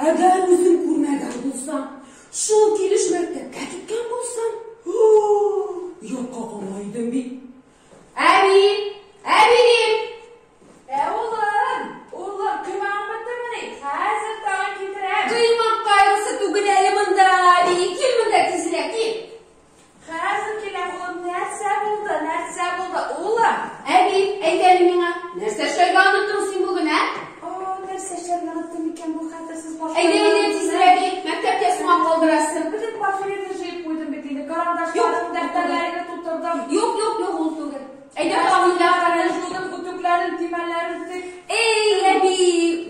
Әгәр үзем күрмәгән булсам, шул килеш мәктәпкә киткән булсам, оятка кала идем бит. Әби, әби дим. Ә улым, улым, коймагың беттемени? Хәзер тагын китерәм. Коймак кайгысы түгел әле монда, әби. Кил монда тизрәк, кил. Хәзер киләм, улым, нәрсә булды, нәрсә булды, улым? Әби, әйт әле миңа, нәрсә эшләргә оныттың син бүген, ә? О, нәрсә эшләргә оныттым икән бу хәтерсез башка. Әйдә, әйдә, тизрәк әйт, мәктәпкә соңга калдырасың. Бөтен портфелемне җыеп куйдым бит инде, карандашларым, дәфтәрләремне тутырдым. Юк, юк, юк, ул түгел. Әйдә, тагын уйлап кара. Жудым, үтүкләрен, төймәләрен тек. Эй, әби,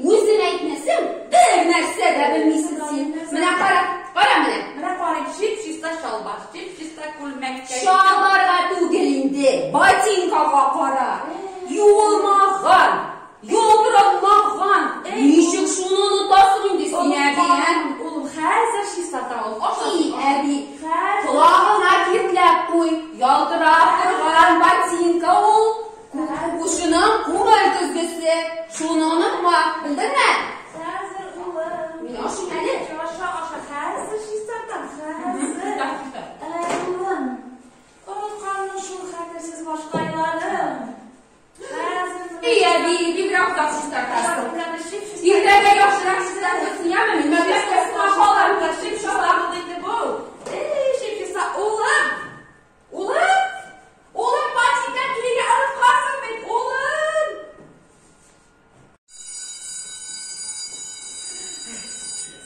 үзең әйтмәсәң, бер нәрсә дә белмисең син. Менә кара, кара менә. Менә карыйм, чип-чиста чалбар, чип-чиста күлмәк. Чалбарга түгел инде, ботинкага кара. Юылмаган, ялтыратмаган. Ничек шуны онытасың инде син, әби, ә? Улым, хәзер чистарта ул. Аша. И, әби, колагыңа киртләп куй. Ялтырап торган ботинка ул. Укучының күңел көзгесе. Шуны онытма, белдеңме? Хәзер, улым. Мин ашыйм әле. Аша, аша, хәзер чистартам, хәзер. Ә, улым, онытканмын шул хәтерсез башкайларым. Хәзер. И, әби, бигрәк озак чистартасың. Иртәгә яхшырак чистартырсың, яме? Мин мәктәпкә соңга калам. Чип-чиста булды инде бу. Эй, чип-чиста, улым. Улым! Улым, ботинка кияргә оныткансың бит, улым!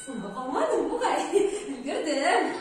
Соңга калмадым бугай. Өлгердем.